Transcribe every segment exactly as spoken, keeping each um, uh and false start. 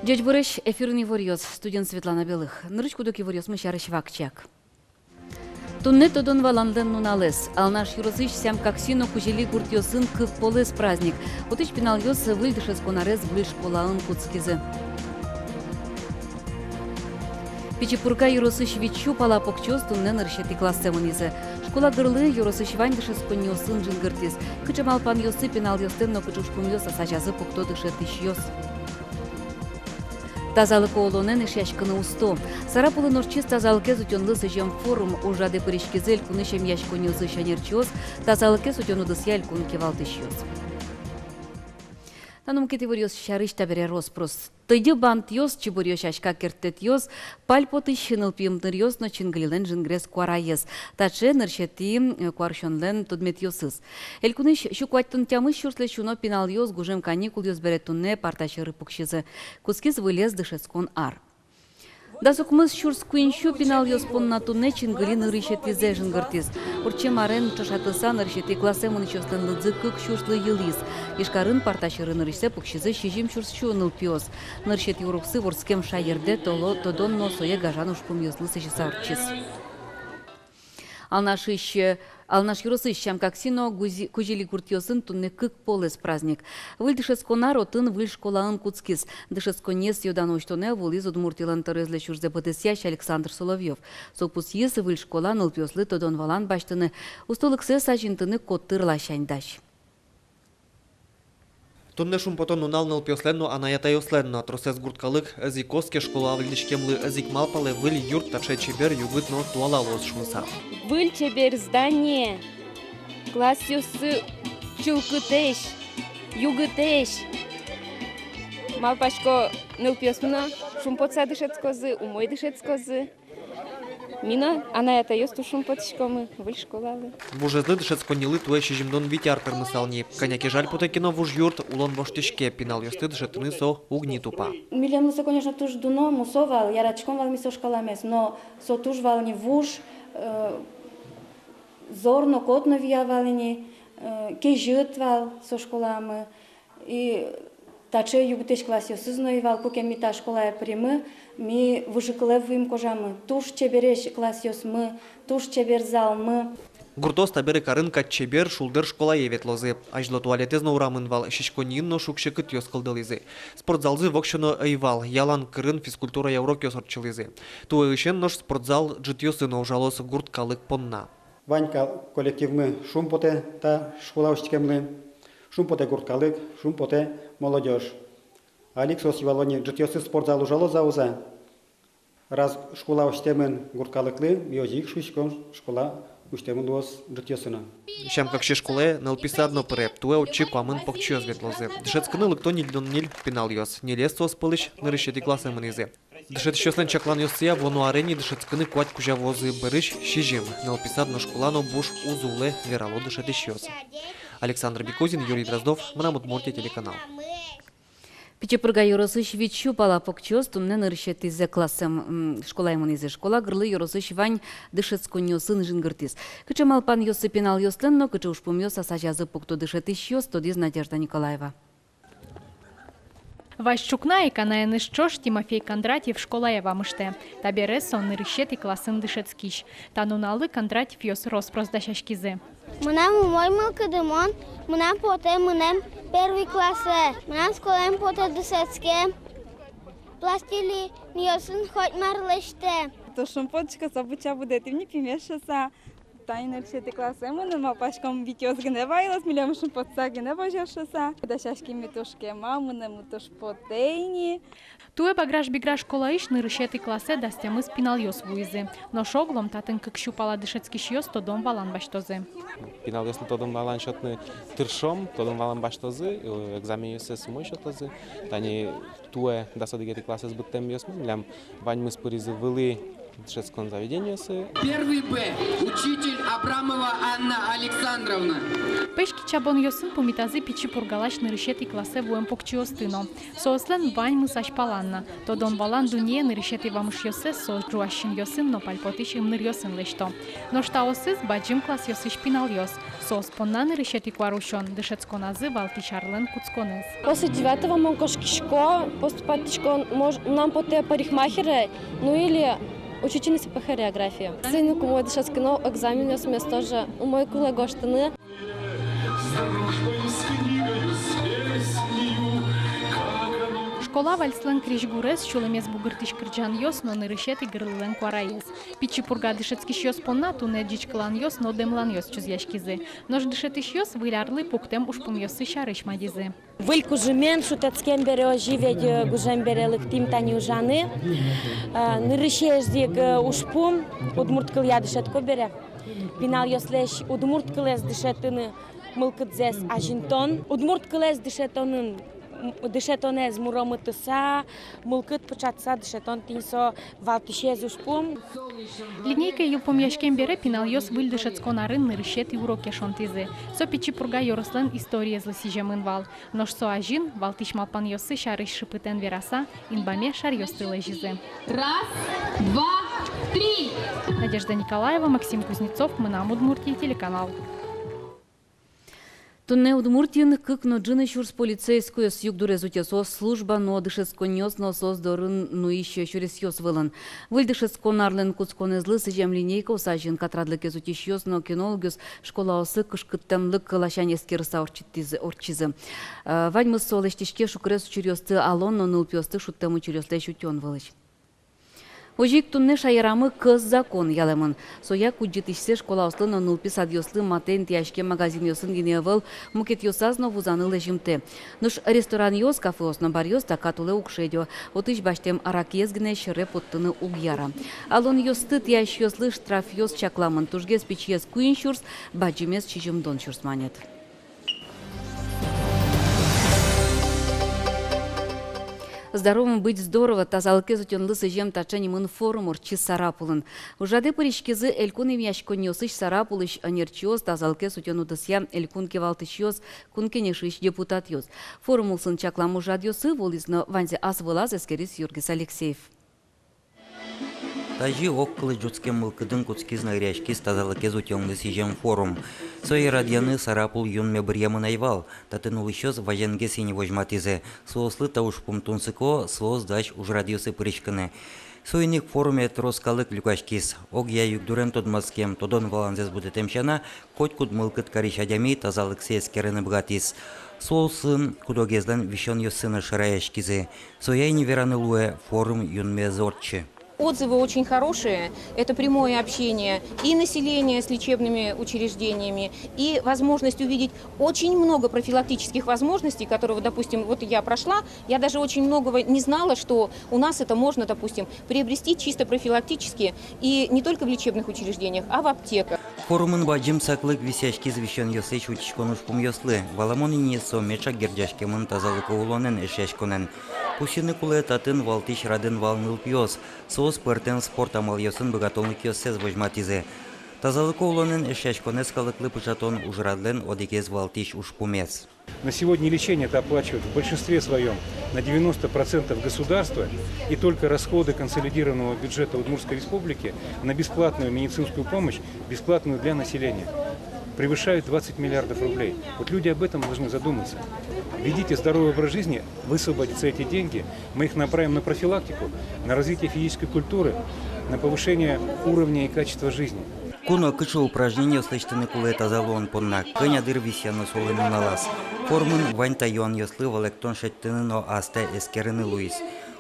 Ӟечбуресь! Эфирын иворъёс, студиын Светлана Белых. Нырысь куд-ог иворъёсмы сярысь вакчияк. Туннэ тодон-валанлэн нуналэз. Алнаш ёросысь Сям-Какси но Кузили гуртъёсын кык полэс праздник. Отысь пиналъёс выль дышетскон арез выль школаын кутскизы. Пичи Пурга ёросысь вить сю пала покчиос туннэ нырысетӥ классэ мынӥзы. Школа гырлы ёросысь вань дышетсконниосын жингыртӥз. Кыӵе малпанъёссы пиналъёслэн но кыӵе ужпумъёс асазязы пукто дышетӥсьёс. Тазалыко улонэн эшъяськыны усто. Сарапулын ортчиз тазалыкез утёнлы сӥзем форум. Ужрадэ пыриськизы элькунысь эмъяськонниосысь ӧнерчиос, тазалыкез утён удысъя элькун кивалтӥсьёс. Та но мукет иворъёс сярысь табере рос-прос. Тӧдьы бантъёс, чиборъёс, сяська керттэтъёс, пальпотӥсь нылпи ымныръёс но чингылилэн жингрес куараез. Таӵе нырысетӥ, э, куарусёнлэн тодметъёсыз. Элькунысь сю куатьтон тямыс сюрслэсь уно пиналъёс гужем каникулъёс бере туннэ парта сьӧры пуксизы. Кутскиз вылез дышетскон ар. Дас укмыс сюрс куинь сю пиналъёс понна туннэ чингыли нырысетӥзэ жингыртӥз. Ортчем арен ӵошатыса, нырысетӥ классэ мынӥсьёслэн лыдзы кык сюрслы йылӥз. Ижкарын парта сьӧры нырысьсэ пуксизы сизьым сюрс сю нылпиос. Нырысетӥ уроксы вордскем шаердэ толо тодон но сое гажан ужпумъёслы сӥзьыса ортчиз. Алнашысь, Алнаш ёросысь Сям-Какси но Гузи-, Кузили гуртъёсын туннэ кык полэс праздник. Выль дышетскон ар отын выль школаын кутскиз. Дышетсконниез ёдан-усьтонэ вуылӥз Удмуртилэн тӧроезлэсь ужзэ быдэсъясь Александр Соловьёв. Со пусйиз, выль школа нылпиослы тодон-валан басьтыны, устолыксэс азинтыны котыр ласянь дась. Туннэ шумпотон нунал нылпиослэн но, анай-атайёслэн но. Тросэз гурт калык ӧз ик оске, школа выльдӥськемлы ӧз ик малпалэ. Выль юрт таӵе чебер, югыт но туала луоз шуыса. Выль чебер здание, классъёссы чылкытэсь, югытэсь. Малпасько, нылпиосмы но шумпотыса дышетскозы, умой дышетскозы. Ми но, анай-атайёс, туж шумпотӥськомы выль школалы. Вужезлы, дышетсконнилы, туэ сизьымдон вить ар тырмысал ни. Кӧня ке жаль потэ ке но, вуж юрт улон воштӥське, пиналъёсты дышетыны со уг ни тупа. Милемлы со, конечно, туж дуно, мусо вал, яратӥськом вал ми со школамес, но со туж вал ни вуж, э, зор но кот но вия вал ини, э, кезьыт вал со школамы. И таӵе югытэсь классъёсыз но ӧй вал. Куке ми та школае пыримы, ми выжыкылэ вуим, кожамы. Туж чебересь классъёсмы, туж чебер залмы. Гуртъёс табере карын кадь чебер, шулдыр школае ветлозы. Азьло туалетэз но урамын вал, сиськонниын но шуг-секытъёс кылдылӥзы. Спортзалзы воксё но ӧй вал, ялан кырын физкультурая урокъёс ортчылӥзы. Туэысен нош спортзал ӝытъёсы но ужалоз гурт калык понна. Вань кал-, коллективмы шумпотэ та школа усьтӥськемлы, шумпотэ гурт калык, шумпотэ молодёжь. Али ик соос юало ни, ӝытъёсы спортзал ужалоз-а, уз-а. Раз школа усьтэмын гурт калыклы, ми озьы ик шуиськом, школа усьтэмын луоз ӝытъёсы но. Сям-Какси школае нылпи сад но пыре, туэ отчы куамын покчиос ветлозы. Дышетскыны лыкто ньыльдон ньыль пиналъёс, ньылез соос пӧлысь нырысетӥ классэ мынӥзы. Дышетӥсьёслэн чакланъёссыя, вуоно аре ни дышетскыны куать кузя вуозы, берысь сизьым. Нылпи сад но школа но буш уз улэ, верало дышетӥсьёс. Александр Бекузин, Юрий Дроздов, «Мынам Удмуртие» телеканал. Пичи Пурга ёросысь вить сю пала покчиос туннэ нырысетӥзэ классэ, м, школае мынӥзы. Школа гырлы ёросысь вань дышетсконниосын жингыртӥз. Кыӵе малпанъёссы пиналъёслэн но кыӵе ужпумъёс асазязы пукто дышетӥсьёс, тодӥз Надежда Николаева. Вазь ӵукна ик анаеныз ӵош Тимофей Кондратьев школае вамыштэ. Табере со нырысетӥ классын дышетскись. Та нуналлы Кондратьевъёс рос-прос дасяськизы. Мынам умой мылкыды, мон, мынам потэ мынэм первый классэ. Мынам школаын потэ дышетскем, пластилинъёсын хоть мар лэсьтэ. Туж шумпотӥсько, со быдӟа будэтӥм ни пимес шуыса. Тани нырысетӥ классэ мынын, малпаськом, витьёс гинэ вайылоз, милемыз шумпотыса гинэ возёз шуыса. Дасяським ми туж кема, мынэммы туж потэ ини. Туэ Баграш-Бигра школаысь нырысетӥ классэ дас тямыс пиналъёс вуизы. Нош оглом татын кык сю пала дышетскисьёс тодон-валан басьтозы. Пиналъёслы тодон-валан сётыны тыршом, тодон-валан басьтозы, э, экзаменъёссэс умой сётозы. Тани туэ дас одӥгетӥ классэз быдтэмъёсмы милям ваньмыз пыризы вылӥ дышетскон заведениосы. Первый Б, учитель Абрамова Анна Александровна. Пӧсь кичабонъёсын пумитазы Пичи Пургалэсь нырысетӥ классэ вуэм покчиосты но. Соослэн ваньмыз азьпалан на. Тодон-валан дуннее нырысетӥ вамышъёссэс соос ӝуась синъёсын но пальпотӥсь ымныръёсын лэсьто. Нош таосыз бадӟым классъёсысь пиналъёс. Соос понна нырысетӥ куарусён — дышетсконазы валтӥсь арлэн кутсконэз. После девятого мон кошкисько, поступать карисько, мож-, мынам потэ парикмахере, ну или учительница по хореографии. Соин ик умой дышетскыны, экзаменъёсмес тоже умой кулэ гожтыны. Школа вальслэн крезьгурез, сюлэмез бугыртӥсь кырӟанъёс но нырысетӥ гырлылэн куараез. Пичи Пурга дышетскисьёс понна туннэ ӟечкыланъёс но дэмланъёс чузъяськизы. Нош дышетӥсьёс Выль арлы пуктэм ужпумъёссы сярысь мадизы. Выль кужымен шутэтскем бере, озьы ведь, э, гужем бере лыктӥм тани ужаны. Э, нырысез ик, э, ужпум удмурт кылъя дышетско бере. Пиналъёслэсь удмурт кылэз дышетыны мылкыдзэс азинтон. Удмурт кылэз дышетонын, м, дышетонэз муромытыса, мылкыд пыӵатыса дышетон — тӥни со валтӥсез ужпум. Линейкае йылпумъяськем бере пиналъёс выль дышетскон арын нырысетӥ уроке шонтӥзы. Со Пичи Пурга ёрослэн историезлы сӥземын вал. Нош со азьын, валтӥсь малпанъёссы сярысь шыпытэн вераса, инбаме шаръёсты лэзизы. Раз, два, три. Надежда Николаева, Максим Кузнецов, «Мынам Удмуртие» телеканал. Туннэ Удмуртиын кык но ӝыны сюрс полицейскойёс югдурез утё. Соос служба но, дышетсконниос но, соос дорын нуись сюресъёс вылын. Выль дышетскон арлэн кутсконэзлы сӥзем линейкаос азьын катрадлыкез утисьёс но кинологъёс школаосы кышкыттэмлык ласянь эскерыса ортчытӥзы, ортчизы. Э, ваньмыз со лэсьтӥське шукрес учыръёсты алон но нылпиосты шудтэм учыръёслэсь утён вылысь. Озьы ик туннэ шаерамы кӧс закон ялэмын. Соя кудӟытӥсьсэ школаослы но нылпи садъёслы матэ интыяськем магазинъёсын гинэ ӧвӧл, мукетъёсаз но вузаны лэзьымтэ. Нош ресторанъёс, кафеос но баръёс та кат улэ уг шедё. Отысь басьтэм аракыез гинэ сьӧре поттыны уг яра. Алонъёсты тӥясьёслы штрафъёс чакламын: тужгес пичиез куинь сюрс, бадӟымез сизьымдон сюрс манет. «Здоровым быть здорово» — тазалыкез утёнлы сӥзем таӵе нимын форум ортчиз Сарапулын. Ужраде пыриськизы элькун эмъяськонниосысь Сарапулысь ӧнерчиос, тазалыкез утён удысъя элькун кивалтӥсьёс, Кун Кенешысь депутатъёс. Форум улсын чаклам ужрадъёсы вуылӥз но ваньзэ ас вылаз эскериз Юргис Алексеев. Тазьы огкылысь ӝутскем мылкыдын кутскиз, ныръяськиз тазалыкез утёнлы сӥзем форум. Сое радъяны Сарапул юнме быръемын ӧй вал. Татын улӥсьёс вазенгес ини возьматӥзы: соослы та ужпум тунсыко, соос дась ужрадъёсы пыриськыны. Соин ик форуме трос калык люкаськиз. Огъя югдурен тодматскем, тодон-валанзэс будэтэм сяна, котькуд мылкыд карись адями тазалыксэ эскерыны быгатӥз. Со улсын куд-огезлэн висёнъёссы но шараяськизы. Соя ини вераны луэ: форум юнме ӧз ортчы. Отзывы очень хорошие. Это прямое общение и населения с лечебными учреждениями, и возможность увидеть очень много профилактических возможностей, которые, вот, допустим, вот я прошла, я даже очень многого не знала, что у нас это можно, допустим, приобрести чисто профилактически, и не только в лечебных учреждениях, а в аптеках. Форумын бадӟым саклык висъяськиз висёнъёслэсь утиськон ужпумъёслы. Валамон ини, со меӵак герӟаськемын тазалыко улонэн, эшъяськонэн. Пусйыны кулэ, татын валтӥсь радын вал нылпиос. Соос пӧртэм спорт амалъёсын быгатонлыкъёссэс возьматӥзы. Тазалыко улонэн эшъяськонэз калыклы пыӵатон — ужрадлэн одӥгез валтӥсь ужпумез. На сегодня лечение это оплачивает в большинстве своём на девяносто процентов государство, и только расходы консолидированного бюджета Удмуртской Республики на бесплатную медицинскую помощь, бесплатную для населения, превышают двадцать миллиардов рублей. Вот люди об этом должны задуматься. Ведите здоровый образ жизни, высвободятся эти деньги, мы их направим на профилактику, на развитие физической культуры, на повышение уровня и качества жизни. Ку но кыӵе упражнениос лэсьтыны кулэ таза луон понна, кӧня дыр висъяно солы нуналаз. Форумын вань та юанъёслы валэктон шедьтыны но астэ эскерыны луиз.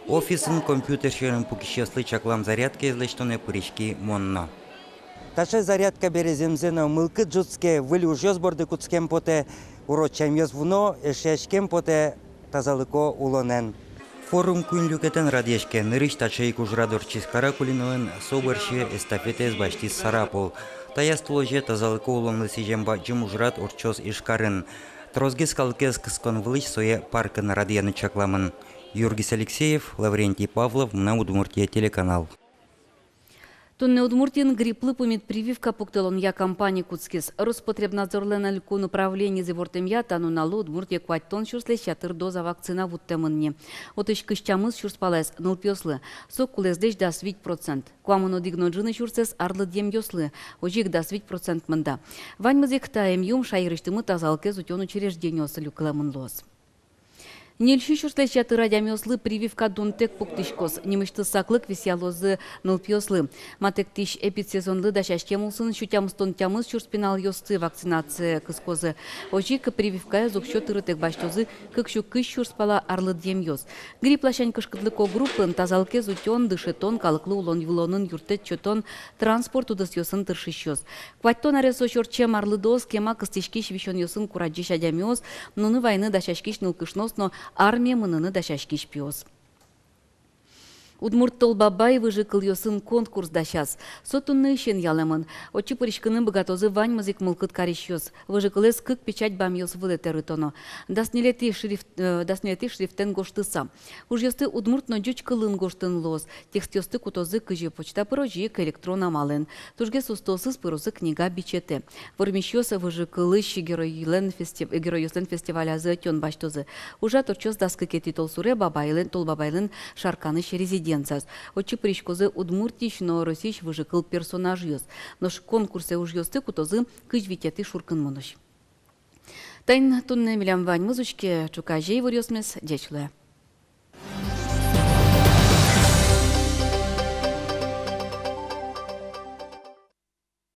Офисын компьютер сьӧрын пукисьёслы чаклам зарядкаез лэсьтонэ пыриськи мон но. Таӵе зарядка бере зэмзэ но мылкыд ӝутске, выль ужъёс борды кутскем потэ, урод сямъёс вуно, эшъяськем потэ тазалыко улонэн. Форум куинь люкетэн радъяське. Нырысь таӵе ик ужрад ортчиз Каракулиноын, со бӧрсьы эстафетаез басьтӥз Сарапул. Таяз толэзе тазалыко улонлы сӥзем бадӟым ужрад ортчоз Ижкарын. Тросгес калыкез кыскон вылысь сое паркын радъяны чакламын. Юргис Алексеев, Лаврентий Павлов, «Мынам Удмуртие» телеканал. Туннэ Удмуртиын грипплы пумит прививка пуктылонъя кампани кутскиз. Роспотребнадзорлэн элькун управлениез ивортэмъя, та нуналлы Удмуртие куатьтон сюрслэсь ятыр доза вакцина вуттэмын ни. Отысь кызь тямыс сюрс палаез нылпиослы, со кулэезлэсь дас вить процент. Куамын одӥг но ӝыны сюрсэз арлыдъемъёслы, озьы ик дас вить процент мында. Ваньмыз ик та эмъюм шаерысьтымы тазалыкез утён учреждениосы люкылэмын луоз. Ньыль сю сюрслэсь ятыр адямиослы прививка дунтэк пуктӥськоз, нимысьтыз саклык висъялозы нылпиослы. Матэктӥсь эпидсезонлы дасяськем улсын сю тямыстон тямыс сюрс пиналъёсты вакцинацие кыскозы. Озьы ик прививкаез уксё тырытэк басьтозы кык сю кызь сюрс пала арлыдъемъёс. Грипп ласянь кышкытлыко группаын тазалыкез утён, дышетон, калыклы улон-вылонын юрттэт сётон, транспорт удысъёсын тыршисьёс. Куатьтон аресозь ортчем арлыдоос кема кыстӥськись висёнъёсын курадӟись адямиос, нуны вайыны дасяськись нылкышноос но армие мыныны дасяськись пиос. Удмурт Толбабай выжыкылъёсын конкурс дасяз. Со туннэысен ялэмын. Отчы пыриськыны быгатозы ваньмыз ик мылкыд карисьёс. Выжыкылэз кык печать бамъёс вылэ тэрытоно. Дас ньылетӥ шрифт, э, дас ньылетӥ шрифтэн гожтыса. Ужъёсты удмурт но ӟуч кылын гожтыны луоз. Текстъёсты кутозы кызьы почта пыр, озьы ик электрон амалэн. Тужгес устоосыз пырозы книга бичетэ. Вормисьёс выжыкылысь геройлэн фести-, геройёслэн фестивалязы ӧтён басьтозы. Ужрад ортчоз дас кыкетӥ толсуре Бабайлэн, Толбабайлэн Шарканысь резиденцияз. Отчы пыриськозы Удмуртиысь но Россиысь выжыкыл персонажъёс. Нош конкурсэ ужъёсты кутозы кызь витетӥ шуркынмонозь. Таин туннэ милям ваньмыз. Учке ӵуказе иворъёсмес. Ӟеч луэ.